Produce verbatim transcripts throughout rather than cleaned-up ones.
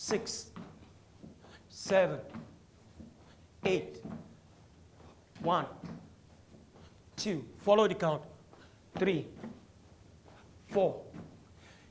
Six, seven, eight. One, two. Follow the count. Three, four.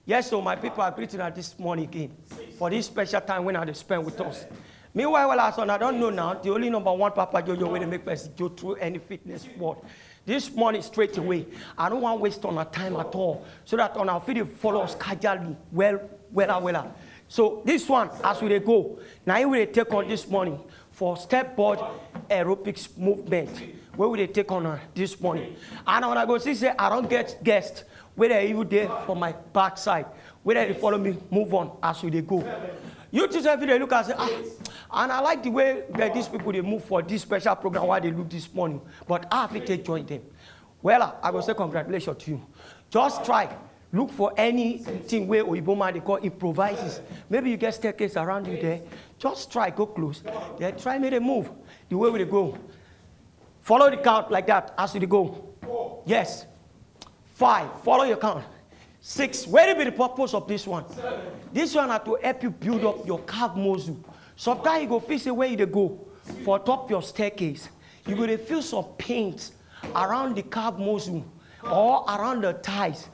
Yes, so my people, I greet you this morning again for this special time when I dey spend with us. Meanwhile, well, as una don know now, the only number one Papa Jojo wey dey make person go through any fitness sport. This morning, straight away, I no wan waste una time at all, so that una fit dey follow us casually, well, wella, wella. So this one, as we dey go, na him we dey take on this morning for step board aerobics movement wey we dey take on, uh, this morning. And una go see say I don get guest wey dey even dey for my backside, wey dey follow me move on as we dey go. You too sef dey look and say, "Ah, and I like the way that these people dey move for this special program wey I dey look this morning, but I fit take join them." Well, I go say congratulations to you. Just try look for anything wey oyibo man dey call improvises. Maybe you get staircase around you there. Just try go close. Then try make dem move the way we dey go. Follow the count like that as we dey go. Yes. Five. Follow your count. Six. Wetin be the purpose of this one? This one na to help you build up your calf muscle. Sometimes you go feel say when you dey go for top your staircase, you go dey feel some pains around the calf muscle or around the thighs.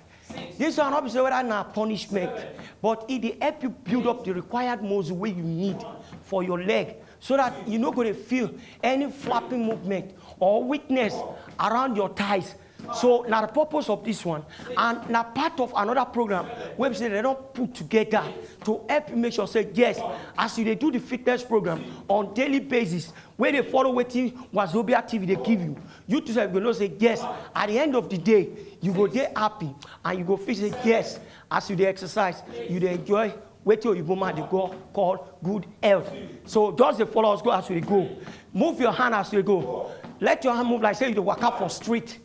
This one no be say whether na punishment, but e dey help you build up the required muscle wey you need for your leg, so that you no go dey feel any flapping movement or weakness around your thighs. So na the purpose of this one, and na part of another program wey be say dem don put together to help you make sure say, yes, as you dey do the fitness program on daily basis, wey dey follow wetin Wazobia T V dey give you, you too sef go know say, yes, at the end of the day, you go dey happy and you go feel say, yes, as you dey exercise, you dey enjoy wetin oyibo man dey go call good health. So just dey follow us go as we dey go. Move your hand as we dey go. Let your hand move like say you dey waka for street.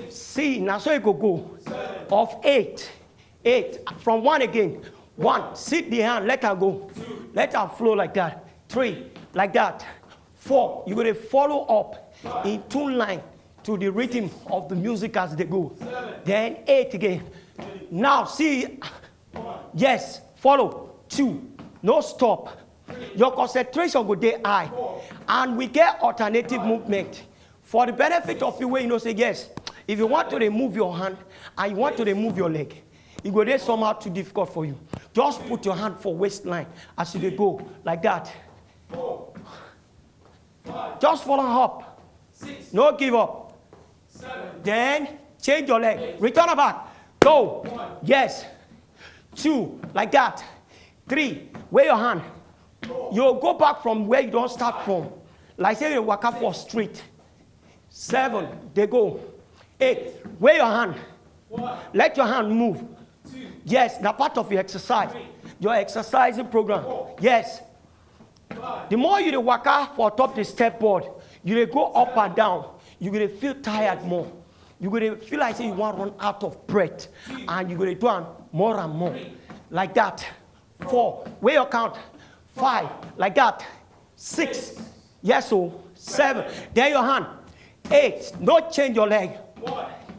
See, na so e go go. Of eight, eight. From one again. One, sit the hand, let am go. Let am flow like that. Three, like that. Four, you go dey follow up in tune line to the rhythm of the music as they go. Then eight again. Now see, yes, follow. Two, no stop. Your concentration go dey high. And we get alternative movement. For the benefit of you wey you know say, yes, if you want to remove your hand and you want to remove your leg, e go dey somehow too difficult for you. Just put your hand for waistline as you dey go like that. Just follow up. No give up. Then change your leg. Return am back. Go. Yes. Two, like that. Three, wear your hand. You go back from where you don start from. Like say you waka for street. Seven, dey go. Eight, wear your hand. Let your hand move. Yes, na part of your exercise. Your exercising program. Yes. The more you dey waka for top the step board, you dey go up and down, you go dey feel tired more. You go dey feel like say you wan run out of breath, and you go dey do am more and more. Like that. Four, wear your count. Five, like that. Six, yes o. Seven, there your hand. Eight, no change your leg.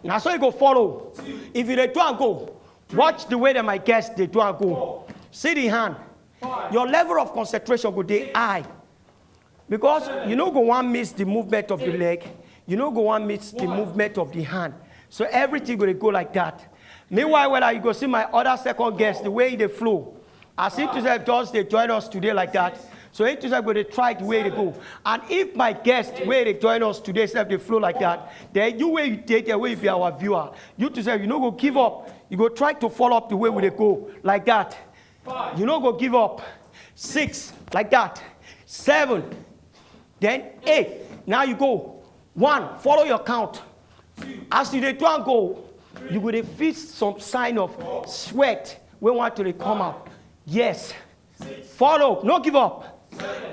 Na so you go follow. If you dey do am go, watch the way that my guest dey do am go. See the hand. Your level of concentration go dey high, because you no go wan miss the movement of the leg. You no go wan miss the movement of the hand. So everything go dey go like that. Meanwhile, when you go see my other second guest, the way e dey flow, as him too sef just dey join us today like that. So him too sef go dey try the way e dey go. And if my guest wey dey join us today sef dey flow like that, then you wey you dey there, wey you be our viewer, you too sef, you no go give up. You go try to follow up the way we dey go like that. You no go give up. Six, like that. Seven, then eight. Now you go. One, follow your count. As you dey do am go, you go dey feel some sign of sweat wey want to dey come out. Yes. Follow, no give up.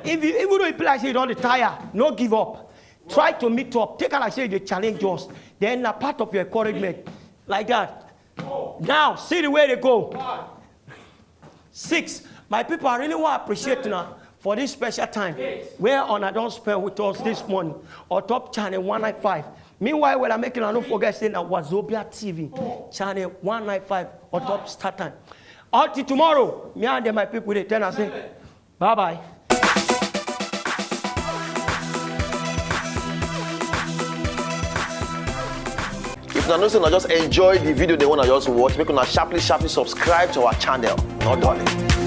If you, even though you feel like say you don dey tire, no give up. Try to meet up. Take am like say you dey challenge us. Then na part of your encouragement. Like that. Now, see the way they go. Six, my people, I really want to appreciate una for this special time where una don spend with us this morning on top channel one nine five. Meanwhile, well, I make una no forget say na Wazobia T V, channel one nine five on top start time. Until tomorrow, me and them, my people, they tell us say, bye bye. If una know say una just enjoy the video, they wanna just watch, make una sharply, sharply subscribe to our channel. No darling.